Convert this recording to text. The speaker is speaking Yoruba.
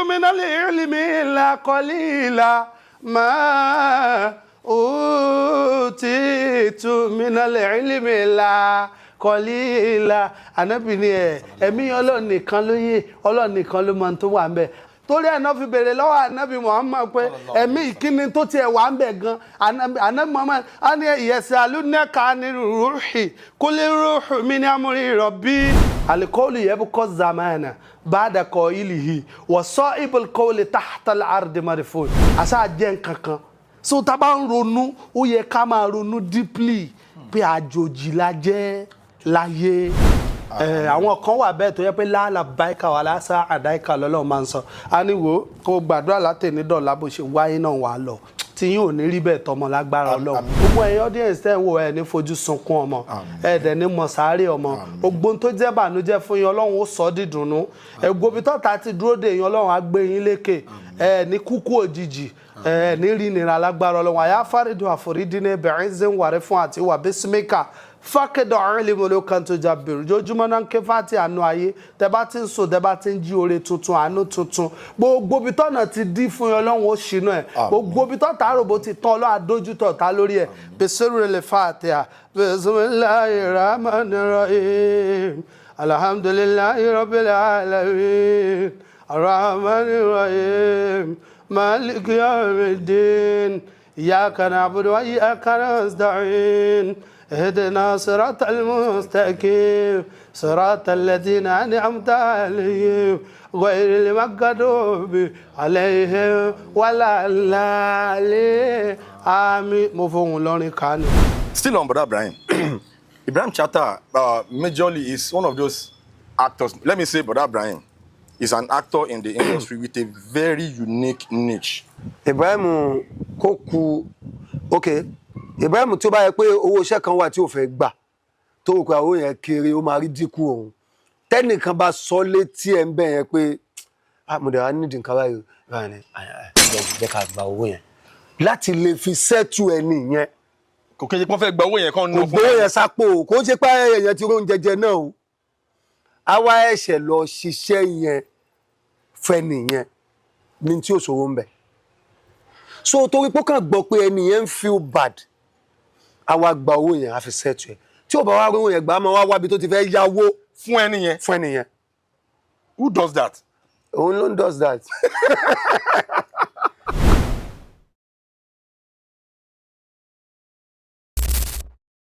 minal ilmi illa qalila. Ma utitu minal ilmi illa qalila. Ànábì ni ẹ ẹ̀mí Ọlọ́run nìkan ló yé, Ọlọ́run nìkan ló mọ ohun tó wà ń bẹ̀. Torí ẹ̀ náà fi béèrè lọ́wọ́ Ànábì Muhammad pé ẹ̀mí ìkíni tó tiẹ̀ wà ń bẹ̀ gan. Ànábì Muhammad á ní yasalunaka ani ruhi quli ruhu min amri rabbi. Alikọ́ọ̀lù yabqa zamana ba'da qa'ilihi wa sahibul qawli tahta al-ardi marfun. Àṣà jẹ́ nǹkan kan. So tá a bá ń ronú, ó yẹ ká máa ronú deeply pé àjòjì la jẹ́ láyé. Àwọn kan wà bẹ́ẹ̀ tó yẹ pé láàlà báìkà wà lásà àdáìkà lọ́lọ́run máa ń sọ. A ní wo kó gbàdúrà látẹ̀ní dọ̀là, bó ṣe wáyé náà wà á lọ tí yín ò ní rí bẹ́ẹ̀ tọmọ lágbára Ọlọ́run. Gbogbo ẹ̀yin audience tẹ́ ń wo, ẹ̀ ní fojú sunkún ọmọ, ẹ̀ dẹ̀ ní mọ̀ sáré ọmọ. Gbogbo ohun tó jẹ́ bànújẹ́ fún yín, Ọlọ́run ó sọ ọ́ dìdùnnú. Ẹ̀gbọ́n tọ́ta ti dúró dè yín, Ọlọ́run á gbé yín lékè. Ẹ̀ ní kúkú òjijì, ẹ̀ ní rí nira lágbára Ọlọ́run. Àyà fárídù àforídìní bẹ̀rẹ̀ ń wàrí fún àti wà bísímíkà fákẹ́dọ̀ ọ̀rìn lè kan tó jà bèrè ojoojúmọ́ náà ń ké fáti àánú ayé. Tẹ bá ti ń sùn, tẹ bá ti ń jí, oore tuntun, àánú tuntun, gbogbo ibi tọ́nà ti dí fún yín, Ọlọ́run ó ṣínú ẹ̀. Gbogbo ibi tọ́ta àròbó ti tán, Ọlọ́run àdójútọ̀ ta lórí ẹ̀. Bẹ́sẹ̀rù lè fa àtẹ̀yà. Bismillahir rahmanir rahim. Alhamdulillahi rabbil alamin, arrahmanir rahim, maliki yawmiddin, iyyaka na'budu wa iyyaka nasta'in, اهدنا صراط المستقيم، صراط الذين أنعمت عليهم، غير المغضوب عليهم ولا الضالين، آمين. Mo fohùn lọ́rin kan ni. Still on Brother Ibrahim. Ibrahim Chatta majorly is one of those actors. Let me say, Brother Ibrahim is an actor in the industry with a very unique niche. Ibrahim kó ku, ok, Ibrahim tí ó bá yẹ pé owó iṣẹ́ kan wà tí ò fẹ́ gbà, tó wò pé àwọn yẹn kéré, ó máa rí dínkù òun, tẹ́nìkan bá sọ létí ẹ̀ ń bẹ̀ yẹn pé, "Ah, mo dẹ̀ wá nídìí nǹkan báyìí báyìí ni," jẹ́ ká gba owó yẹn láti lè fi settle ẹni yẹn. Kò kí n ṣe pé wọ́n fẹ́ gba owó yẹn kán Kò ná fún gbowó yẹn sápò o, kò ń ṣe pé èèyàn ti róúnjẹ jẹ náà o. Àwa ẹ̀ṣẹ̀ lọ ṣiṣẹ́ yẹn fẹ́ nìyẹn ní tí ò sówó ń bẹ̀. So torí pé ó kàn gbọ́ pé ẹni yẹn ń feel bad, àwa gba owó yẹn, a fi settle ẹ̀. Tí ò bá wá rówó yẹn gbà á, máa wá wábi tó ti fẹ́ yáwó fún ẹni yẹn. Fún ẹni yẹn. Who does that? Òun ló ń does that.